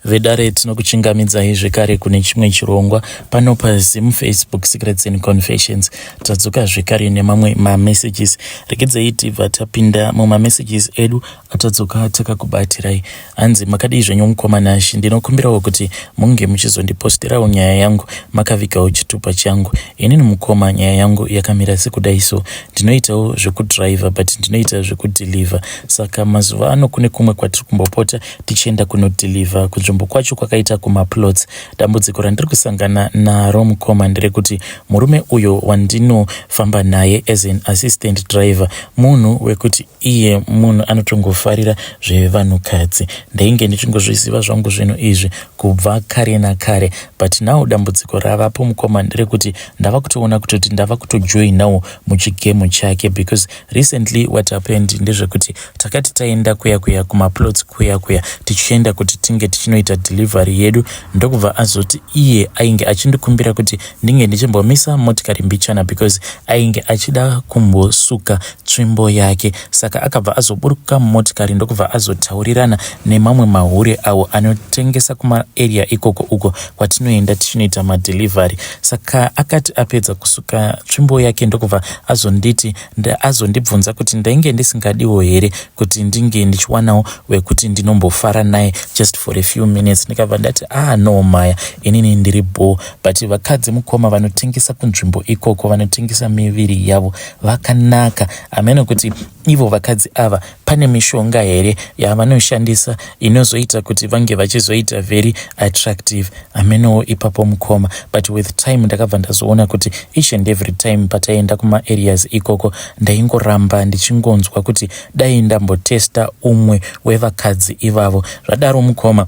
Vedare tinokuchingamidzai zvekare kune chimwe chirongwa pano paZim Facebook Secrets and Confessions. Tadzoka zvekare nemamwe mamessages. Regedzai tibva tapinda mumamessages edu atadzoka takakubatirai. Hanzi makadii zvenyu mukoma Nashy, ndinokumbirawo kuti munge muchizondipostirawo nyaya yangu makavigawo chitupa changu. Inini mukoma nyaya yangu yakamira sekudai so. Ndinoitawo zvekudriver but ndinoita zvekudeliver. Saka mazuva ano kune kumwe kwatiri kumbopota tichienda kunodeliver kunzvimbo kwacho kwakaita kumaplots. Dambudziko randiri kusangana naro mukoma nderekuti murume uyo wandinofamba naye as an assistant driver munhu wekuti iye munhu anotongofarira zvevanhukadzi. Ndainge ndichingozviziva zvangu zvinhu izvi kubva kare nakare but now dambudziko ravapo mukoma nderekuti ndava kutoona kutoti ndava kutojoinawo muchigemu chake because Recently what happened ndezvekuti takati taenda kuya kuya kumaplots kuya kuya tichienda kuti tinge tichinoita delivery yedu ndokubva azoti iye ainge achindikumbira kuti ndinge ndichimbomisa motikari mbichana because ainge achida kumbosuka tsvimbo yake saka akabva azoburuka mumotikari ndokubva azotaurirana nemamwe mahure awo anotengesa kumaarea ikoko uko kwatinoenda tichinoita madelivery saka akati apedza kusuka tsvimbo yake ndokubva azonditi azondibvunza kuti ndainge ndisingadiwo here kuti ndinge ndichiwanawo wekuti ndinombofara naye just for a few minutes ndikabva ndati ah no maya inini ndiri bho but vakadzi mukoma vanotengesa kunzvimbo ikoko vanotengesa miviri yavo vakanaka amene kuti ivo vakadzi ava pane mishonga here yavanoshandisa inozoita kuti vange vachizoita very attractive hamenowo ipapo mukoma but with time ndakabva ndazoona kuti each and every time pataienda kumaareas ikoko ndaingoramba ndichingonzwa kuti dai ndambotesta umwe wevakadzi ivavo zvadaro mukoma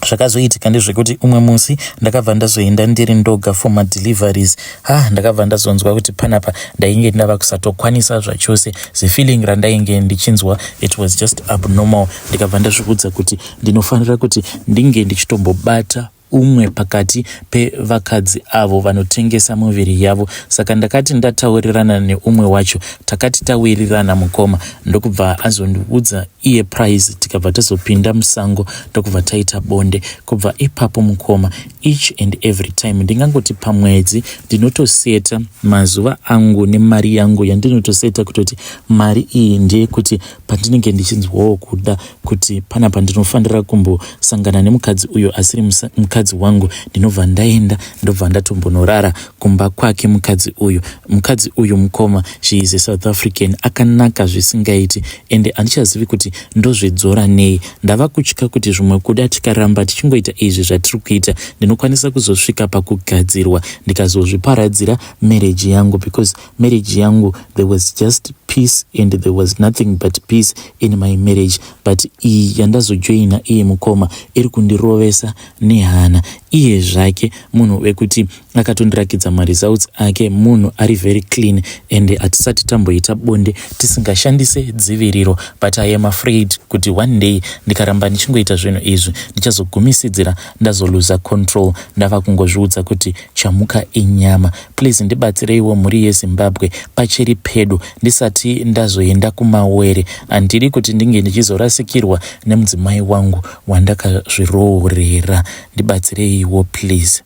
Zvakazoitika ndezvekuti umwe musi ndakabva ndazoenda ndiri ndoga for madeliveries. Ha, ndakabva ndazonzwa kuti panapa ndainge ndava kusatokwanisa zvachose. Zifeeling randainge ndichinzwa it was just abnormal. Ndikabva ndazviudza kuti ndinofanira kuti ndinge ndichitombobata umwe pakati pevakadzi avo vanotengesa muviri yavo. Saka ndakati ndataurirana neumwe wacho, takati tawirirana mukoma ndokubva azondiudza iye prize tikabva tazopinda musango ndokubva taita bonde kubva ipapo mukoma each and every time ndingangoti pamwedzi ndinotoseta mazuva angu nemari yangu yandinotoseta kutoti mari iyi ndeyekuti pandinenge ndichinzwawo kuda kuti panapa ndinofanira kumbosangana nemukadzi uyo asiri mukadzi wangu ndinobva ndaenda ndobva ndatombonorara kumba kwake mukadzi uyu mukadzi uyu mukoma she is a South African akanaka zvisingaiti ende handichazivi kuti ndozvidzora nei ndava kutya kuti zvimwe kuda tikaramba tichingoita izvi zvatiri kuita ndinokwanisa kuzosvika pakugadzirwa ndikazozviparadzira marriage yangu because marriage yangu there was just peace and there was nothing but peace in my marriage but iyi yandazojoina iye mukoma iri kundirovesa nehana iye zvake munhu wekuti akatondirakidza maresults ake munhu ari very clean and hatisati tamboita bonde tisingashandise dziviriro but I am afraid kuti one day ndikaramba ndichingoita zvinhu izvi ndichazogumisidzira ndazoluza control ndava kungozviudza kuti chamuka inyama please ndibatsireiwo mhuri yeZimbabwe pachiri pedo ndisati ndazoenda kumawere handidi kuti ndinge ndichizorasikirwa nemudzimai wangu wandakazviroorera ndibatsireiwo please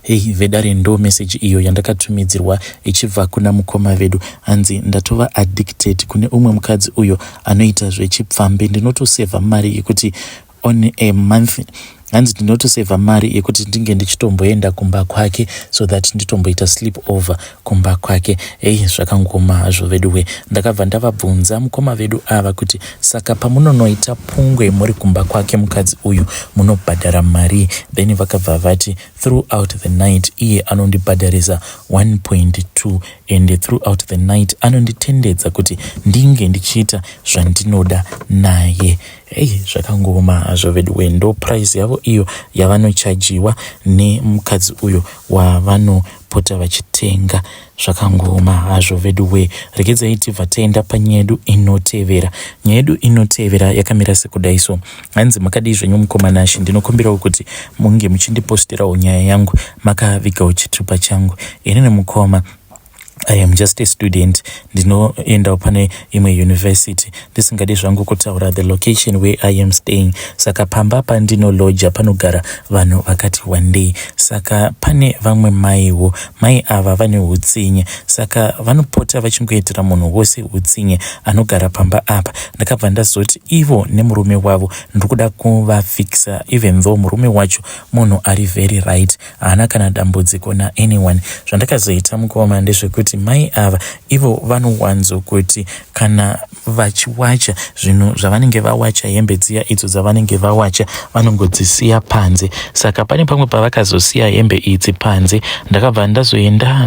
Hey vedare ndo message iyo yandakatumidzirwa ichibva kuna mukoma vedu hanzi ndatova addicted kune umwe mukadzi uyo anoita zvechipfambi ndinotosevha mari yekuti on a month hanzi ndinotosevha mari yekuti ndinge ndichitomboenda kumba kwake so that nditomboita sleep over kumba kwake hei zvakangoma hazvo veduwe ndakabva ndavabvunza mukoma vedu ava kuti saka pamunonoita pungwe muri kumba kwake mukadzi uyu munobhadhara marii then vakabva vati throughout the night iye anondibhadharisa 1.2 and throughout the night anonditendedza kuti ndinge ndichiita zvandinoda naye hei zvakangooma hazvo veduwe ndo price yavo iyo yavanochajiwa nemukadzi uyo wavanopota vachitenga zvakangooma hazvo veduwe regedzai tibva taenda panyaya yedu inotevera nyaya yedu inotevera yakamira sekudai so hanzi makadii zvenyu mukoma Nashe ndinokumbirawo kuti munge muchindiposterawo nyaya yangu makavigawo chitupa changu inini mukoma. I am just a student, ndinoendawo pane imwe university, ndisingadi zvangu kutaura the location where I am staying. Saka pamba pandinoloja panogara vanhu vakati wandei. Saka pane vamwe maiwo, mai ava vane utsinye, saka vanopota vachingoitira munhu wose utsinye anogara pamba apa. Ndakabva ndazoti ivo nemurume wavo ndiri kuda kuvafixa, even though murume wacho munhu ari very right, haana kana dambudziko naanyone. Zvandakazoita mukoma ndezvekuti mai ava ivo vanowanzo kuti kana vachiwacha zvinhu zvavanenge vawacha, hembe dziya idzo dzavanenge vawacha, vanongodzisiya panze. Saka pane pamwe pavakazosiya hembe idzi panze, ndakabva ndazoenda,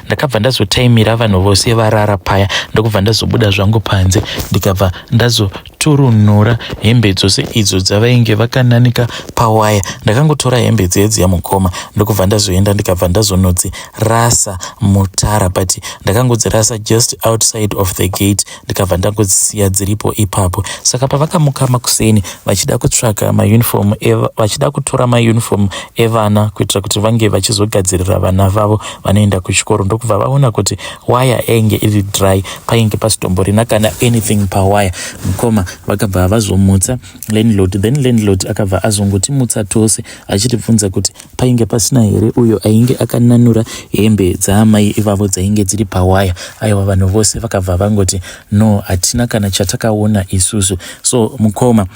ndakabva ndazotaimira vanhu vose varara paya, ndokubva ndazobuda zvangu panze, ndikabva ndazoturunura hembe dzose idzo dzavainge vakananika pawaya. Ndakangotora hembe dziye dziya mukoma, ndokubva ndazoenda, ndikabva ndazonodzirasa mutara, but ndakangodzirasa just outside of the gate, ndikabva ndangodzisiya dziripo ipapo. Saka pavakamuka makuseni vachida kutsvaka mauniform, vachida kutora mauniform evana kuitira kuti vange vachizogadzirira vana vavo vanoenda kuchikoro, ndokubva vaona kuti waya yainge iri dry, painge pasitomborina kana anything pawaya. Mukoma, vakabva vazomutsa landlord, then landlord akabva azongotimutsa tose achitibvunza kuti painge pasina here uyo ainge akananura hembe dzaamai ivavo dzainge dziri pawaya. Aiwa, vanhu vose vakabva vangoti no, hatina kana chatakaona isusu. So mukoma,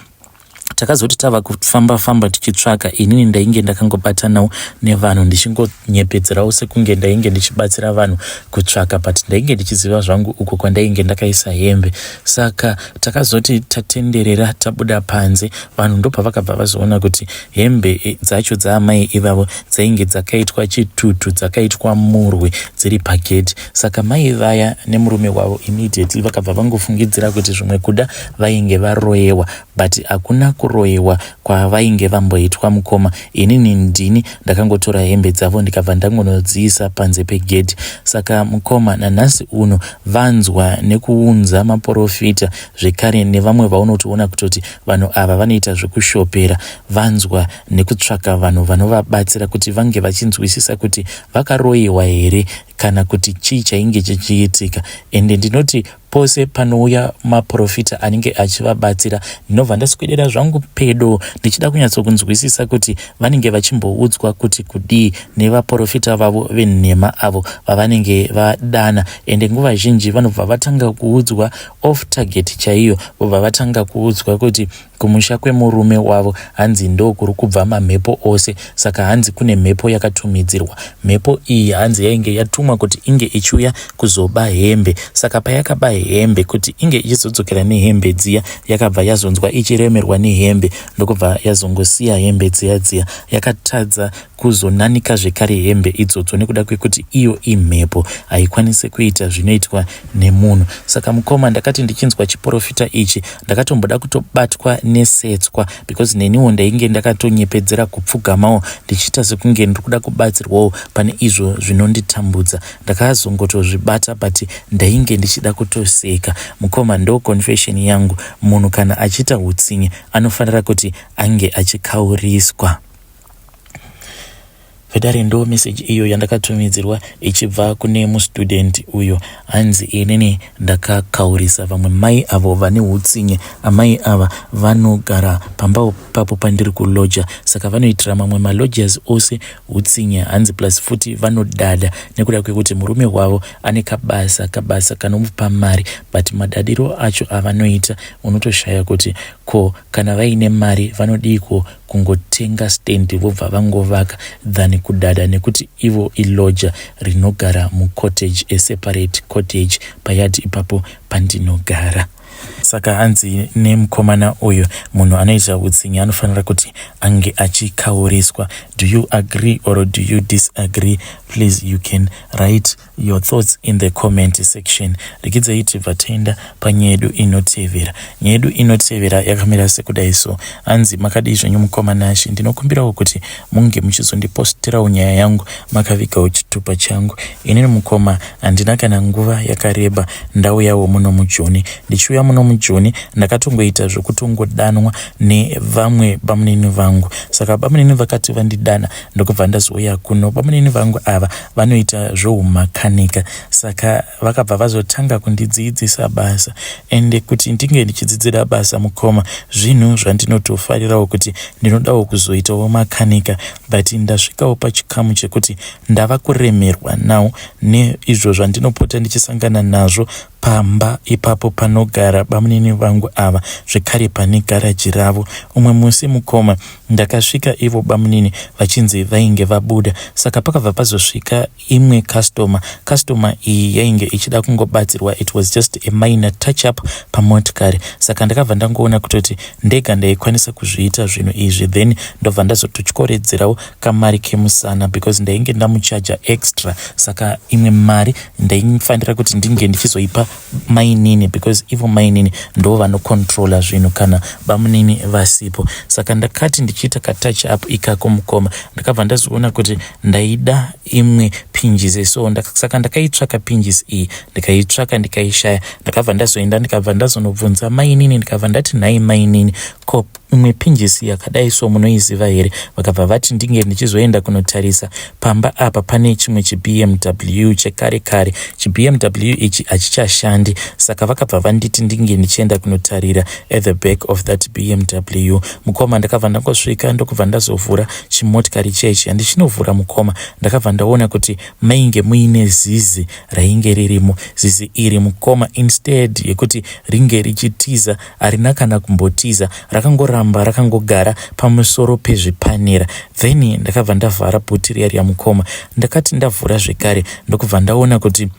takazoti tava kufamba famba tichitsvaka, inini ndainge ndakangobatanawo nevanhu, ndichingonyepedzerawo sekunge ndainge ndichibatsira vanhu kutsvaka, but ndainge ndichiziva zvangu uko kwandainge ndakaisa hembe. Saka takazoti tatenderera, tabuda panze, vanhu ndopavakabva vazoona kuti hembe dzacho dzaamai ivavo dzainge dzakaitwa chitutu, dzakaitwa murwi, dziri pagedhi. Saka mai vaya nemurume wavo immediately vakabva vangofungidzira kuti zvimwe kuda vainge varoyewa, but hakuna kuroyewa kwavainge vamboitwa mukoma. Inini ndini ndakangotora hembe dzavo, ndikabva ndangonodziisa panze pegedhi. Saka mukoma, nanhasi uno vanzwa nekuunza maprofita zvekare nevamwe vaunotoona kutoti vanhu ava vanoita zvekushopera. Vanzwa nekutsvaka vanhu vanovabatsira kuti vange vachinzwisisa kuti vakaroyiwa here kana kuti chii chainge chichiitika. Ende ndinoti pose panouya maprofita anenge achivabatsira, ndinobva ndaswedera zvangu pedo ndichida kunyatsokunzwisisa kuti vanenge vachimboudzwa kuti kudii nevaprofita vavo venhema avo vavanenge vadana. Ende nguva zhinji vanobva vatanga kuudzwa off target chaiyo, vobva vatanga kuudzwa kuti kumusha kwemurume wavo hanzi ndo kuri kubva mamhepo ose. Saka hanzi kune mhepo yakatumidzirwa, mhepo iyi hanzi yainge yatumwa kuti inge ichiuya kuzoba hembe. Saka payakaba hembe, kuti inge ichizodzokera nehembe dziya, yakabva yazonzwa ichiremerwa nehembe, ndokubva yazongosiya hembe dziya dziya. Yakatadza kuzonanika zvekare hembe idzodzo nekuda kwekuti iyo imhepo, haikwanisi kuita zvinoitwa nemunhu. Saka mukoma, ndakati ndichinzwa chiprofita ichi, ndakatomboda kutobatwa nesetswa, because neniwo ndainge ndakatonyepedzera kupfugamawo ndichiita sekunge ndiri kuda kubatsirwawo pane izvo zvinonditambudza. Ndakazongotozvibata, but ndainge ndichida kutoseka. Mukoma, ndo confession yangu. Munhu kana achiita utsinye anofanira kuti ange achikauriswa. Vedare, ndo meseji iyo yandakatumidzirwa ichibva kune mustudent uyo. Hanzi inini ndakakaurisa vamwe mai avo vane utsinye. Amai ava vanogara pamba papo pandiri kuloja, saka vanoitira mamwe malodgers ose utsinye. Hanzi plus futi vanodada nekuda kwekuti murume wavo ane kabasa, kabasa kanomupa mari, but madadiro acho avanoita unotoshaya kuti ko kana vaine mari vanodiko kungotenga stand vobva vangovaka than kudada nekuti ivo ilodger rinogara mucottage, a separate cottage payard ipapo pandinogara. Saka hanzi nemukomana uyu, munhu anoita utsinye anofanira kuti ange achikauriswa. Do you agree or do you disagree? Please, you can write your thoughts in the comment section. Rekidzai tibva taenda panyaya yedu inotevera. Nyaya yedu inotevera yakamira sekudai so. Hanzi, makadii zvenyu mukoma Nashe? Ndinokumbirawo kuti munge muchizondipostirawo nyaya yangu makavigawo chitupa changu. Inini mukoma, handina kana nguva yakareba ndauyawo muno muJoni. Ndichiuya muno muJoni, ndakatongoita zvekutongodanwa nevamwe bamunini vangu. Saka bamunini vakati vandidana, ndokubva ndazouya kuno. Bamunini vangu ava vanoita zvoumakanika. makanika. Saka vakabva vazotanga kundidziidzisa basa ende kuti ndinge ndichidzidzira basa mukoma zvinhu zvandinotofarirawo kuti ndinodawo kuzoitawo makanika but ndasvikawo pachikamu chekuti ndava kuremerwa now neizvo zvandinopota ndichisangana nazvo pamba ipapo panogara bamunini vangu ava zvekare pane garaji ravo. Umwe musi mukoma ndakasvika ivo bamunini vachinzi vainge vabuda saka pakabva pazosvika imwe customer. Customer iyi yainge ichida kungobatsirwa it was just a minor touch up pamotikari saka ndakabva ndangoona kutoti ndega ndaikwanisa kuzviita zvinhu izvi then ndobva ndazototyoredzerawo kamari kemusana because ndainge ndamuchaja extra saka imwe mari ndaifanira kuti ndinge ndichizoipa mainini because ivo mainini ndo vanocontrola zvinhu kana bamunini vasipo. Saka ndakati ndichiita katouch up ikako mukoma ndakabva ndazoona kuti ndaida imwe pinjisi so saka ndakaitsvaka pinjisi iyi ndikaitsvaka ndikaishaya. Ndakabva ndazoenda ndikabva ndazonobvunza mainini ndikabva ndati nhai mainini ko imwe pinjisi yakadai so munoiziva here? Vakabva vati ndinge ndichizoenda kunotarisa pamba apa pane chimwe chiBMW chekare kare. ChiBMW ichi hachichashandi saka vakabva vanditi ndinge ndichienda kunotarira at the back of that BMW. Mukoma ndakabva ndangosvika ndokubva ndazovhura chimotikari chechi. Handichinovhura mukoma ndakabva ndaona kuti mainge muine zizi rainge ririmo. Zizi iri mukoma instead yekuti ringe richitiza harina kana kumbotiza rakangoramba rakangogara pamusoro pezvipanera. Then ndakabva ndavhara bhuti riya riya mukoma. Ndakati ndavhura zvekare ndokubva ndaona kuti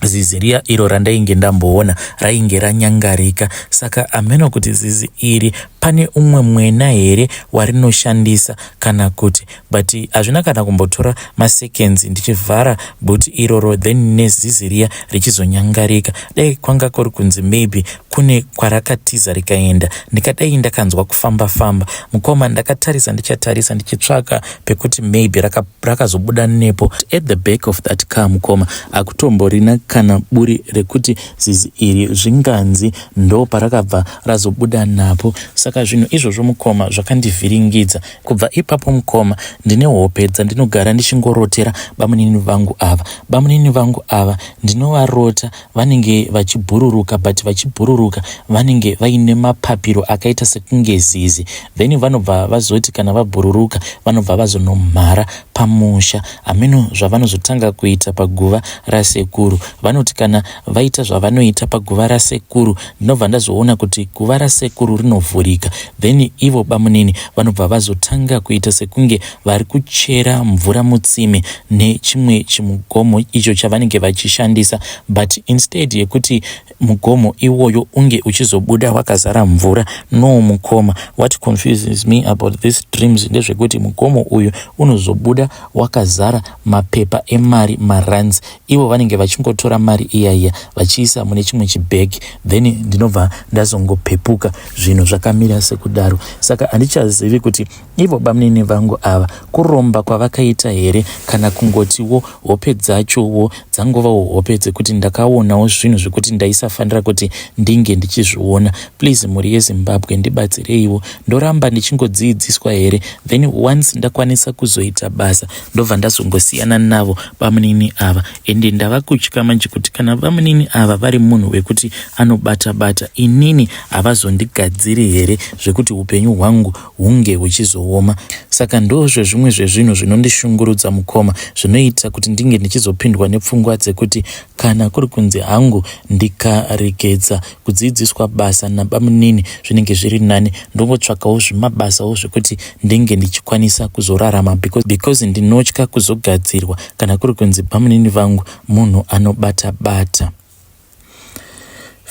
zizi riya iro randainge ndamboona rainge ranyangarika. Saka hameno kuti zizi iri pane umwe mwena here warinoshandisa kana kuti, but hazvina kana kumbotora maseconds ndichivhara bhuti iroro then nezizi riya richizonyangarika. Dai kwanga kuri kunzi maybe kune kwarakatiza rikaenda ndikadai ndakanzwa kufamba famba. Mukoma ndakatarisa ndichatarisa ndichitsvaka pekuti maybe rakazobuda nepo. At the back of that car mukoma hakutomborina kana buri rekuti zizi iri zvinganzi ndo parakabva razobuda napo. Saka zvinhu izvozvo mukoma zvakandivhiringidza. Kubva ipapo mukoma ndine hope dzandinogara ndichingorotera bamunini vangu ava. Bamunini vangu ava ndinovarota vanenge vachibhururuka, but vachibhururuka vanenge vaine mapapiro akaita sekunge zizi. Then vanobva vazoti kana vabhururuka vanobva vazonomhara pamusha. Hameno zvavanozotanga kuita paguva rasekuru. Vanoti kana vaita zvavanoita paguva rasekuru ndinobva ndazoona kuti guva rasekuru rinovhurika. Then ivo bamunini vanobva vazotanga kuita sekunge vari kuchera mvura mutsime nechimwe chimugomo icho chavanenge vachishandisa, but instead yekuti mugomo iwoyo unge uchizobuda wakazara mvura, no mukoma, what confuses me about this dreams ndezvekuti mugomo uyu unozobuda wakazara mapepa emari, marands. Ivo vanenge vachingotora mari iya iya vachiisa mune chimwe chibhegi, then ndinobva ndazongopepuka zvinhu zvakamira sekudaro. Saka handichazivi kuti ivo bamunini vangu ava kuromba kwavakaita here kana kungotiwo hope dzachowo dzangovawo hope dzekuti ndakaonawo zvinhu zvekuti ndaisafanira kuti ndinge ndichizviona. Please mhuri yeZimbabwe ndibatsireiwo, ndoramba ndichingodziidziswa here? Then once ndakwanisa kuzoita basa ndobva ndazongosiyana navo bamunini ava. Ende ndava kutya manje kuti kana bamunini ava vari munhu wekuti anobata bata inini havazondigadziri here zvekuti upenyu hwangu hunge huchizooma. Saka ndozvezvimwe zvezvinhu zvinondishungurudza mukoma, zvinoita kuti ndinge ndichizopindwa nepfungwa dzekuti kana kuri kunzi hangu ndikaregedza kudzidziswa basa nabamunini zvinenge zviri nani, ndongotsvakawo zvimabasawo zvekuti ndinge ndichikwanisa kuzorarama, because ndinotya kuzogadzirwa kana kuri kunzi bamunini vangu munhu anobata bata.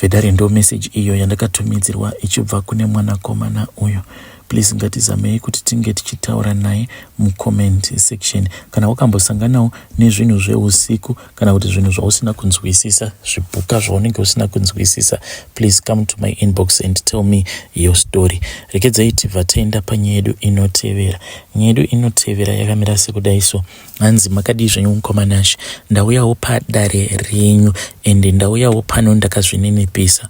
Vedare, ndo message iyo yandakatumidzirwa ichibva kune mwanakomana uyu. Please ngatizamei kuti tinge tichitaura naye mucomment section. Kana wakambosanganawo nezvinhu zveusiku kana kuti zvinhu zvausina kunzwisisa, zvipuka zvaunenge usina kunzwisisa, please come to my inbox and tell me your story. Rekedzai tibva taenda panyaya yedu inotevera. Nyaya yedu inotevera yakamira sekudai so. Hanzi makadii zvenyu mukoma Nash, ndauyawo padare renyu ende ndauyawo pano ndakazvininipisa.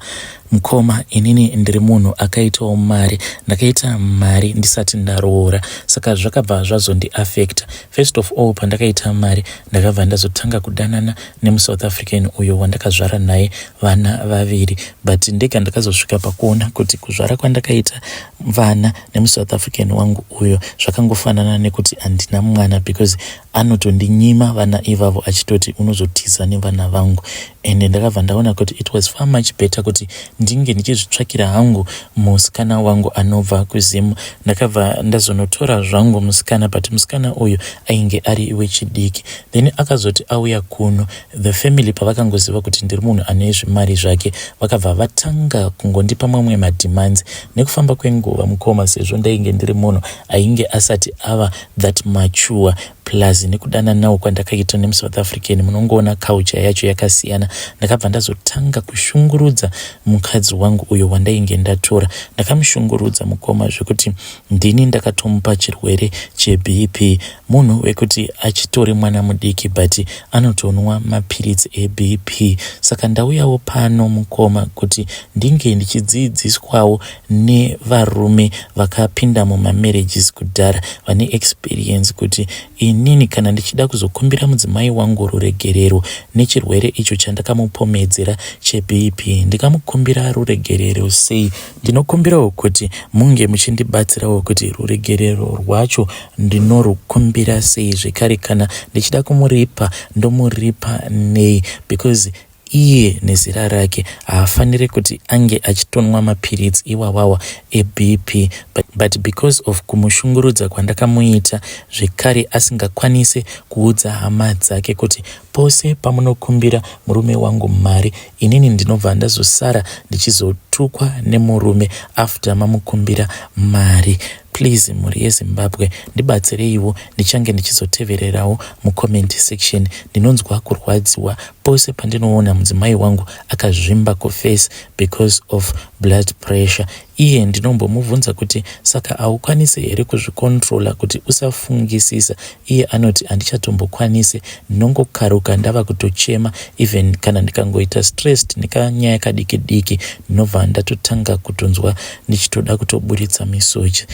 Mukoma, inini ndiri munhu akaitawo mari. Ndakaita mari ndisati ndaroora, saka zvakabva zvazondiafecta. First of all, pandakaita mari ndakabva ndazotanga kudanana nemuSouth African uyo wandakazvara naye vana vaviri, but ndega ndakazosvika pakuona kuti kuzvara kwandakaita vana nemuSouth African wangu uyo zvakangofanana nekuti handina mwana, because anotondinyima vana ivavo achitoti unozotiza nevana vangu. Ende ndakabva ndaona kuti it was far much better kuti ndinge ndichizvitsvakira hangu musikana wangu anobva kuZimu. Ndakabva ndazonotora zvangu musikana, but musikana uyu ainge ari wechidiki. Then akazoti auya kuno, the family pavakangoziva kuti ndiri munhu ane zvimari zvake, vakabva vatanga kungondipa mamwe mademands. Nekufamba kwenguva, mukoma, sezvo ndainge ndiri munhu ainge asati ava that mature, plus nekudananawo kwandakaita nemuSouth African, munongoona culture yacho yakasiyana, ndakabva ndazotanga kushungurudza mukadzi wangu uyo wandainge ndatora. Ndakamushungurudza, mukoma, zvekuti ndini ndakatomupa chirwere cheBP. Munhu wekuti achitori mwana mudiki, but anotonwa mapiritsi eBP. Saka ndauyawo pano, mukoma, kuti ndinge ndichidzidziswawo nevarume vakapinda mumamarriages kudhara, vane experience, kuti inini kana ndichida kuzokumbira mudzimai wangu ruregerero nechirwere icho chandakamupomedzera cheBP, ndikamukumbira ruregerero sei? Ndinokumbirawo kuti munge muchindibatsirawo kuti ruregerero rwacho ndinorukumbira sei, zvekare kana ndichida kumuripa ndomuripa nei, because iye nezera rake haafaniri kuti ange achitonwa mapiritsi iwawawa eBP. But because of kumushungurudza kwandakamuita, zvekare asingakwanisi kuudza hama dzake kuti pose pamunokumbira murume wangu mari, inini ndinobva ndazosara ndichizotukwa nemurume after mamukumbira mari. Please, mhuri yeZimbabwe, ndibatsireiwo. Ndichange ndichizotevererawo mucomment section. Ndinonzwa kurwadziwa pose pandinoona mudzimai wangu akazvimba kuface because of blood pressure. Iye ndinombomubvunza kuti saka haukwanisi here kuzvicontrola kuti usafungisisa? Iye anoti handichatombokwanisi, ndinongokaruka ndava kutochema. Even kana ndikangoita stressed nekanyaya kadiki diki, ndinobva ndatotanga kutonzwa ndichitoda kutoburitsa misodzi.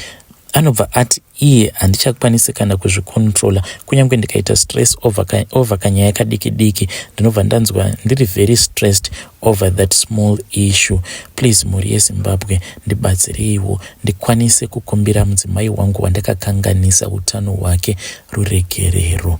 Anobva ati iye handichakwanisi kana kuzvicontrola. Kunyange ndikaita stress over kanyaya kadiki diki, ndinobva ndanzwa ndiri very stressed over that small issue. Please, mhuri yeZimbabwe, ndibatsireiwo ndikwanise kukumbira mudzimai wangu wandakakanganisa utano hwake ruregerero.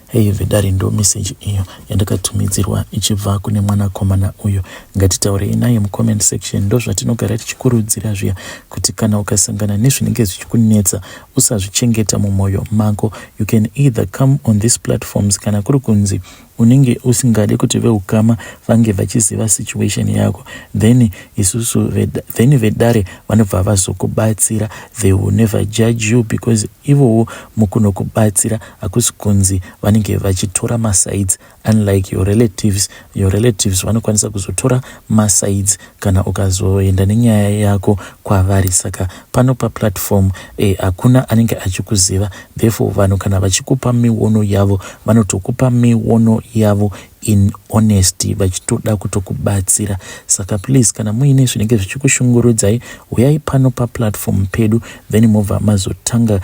Hei vedare, ndo meseji iyo yandakatumidzirwa ichibva kune mwanakomana uyo. Ngatitaurei naye mucomment section. Ndo zvatinogara tichikurudzira zviya kuti kana ukasangana nezvinenge zvichikunetsa, usazvichengeta mumwoyo mako. You can either come on these platforms, kana kuri kunzi unenge usingade kuti veukama vange vachiziva situation yako, then isusu, then vedare vanobva vazokubatsira. They will never judge you, because ivowo mukunokubatsira hakusi kunzi vanenge vachitora masides, unlike your relatives. Your relatives vanokwanisa kuzotora masides kana ukazoenda nenyaya yako kwavari. Saka pano paplatform hakuna anenge achikuziva. Therefore vanhu kana vachikupa miono yavo, vanotokupa miono yavo in honesty, vachitoda kutokubatsira. Saka please, kana muine zvinenge zvichikushungurudzai, uyai pano paplatform pedu, then mobva mazotanga.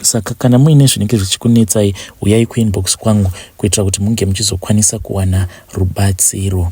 Saka kana muine zvinenge zvichikunetsai, uyai kuinbox kwangu kuitira kuti munge muchizokwanisa kuwana rubatsiro.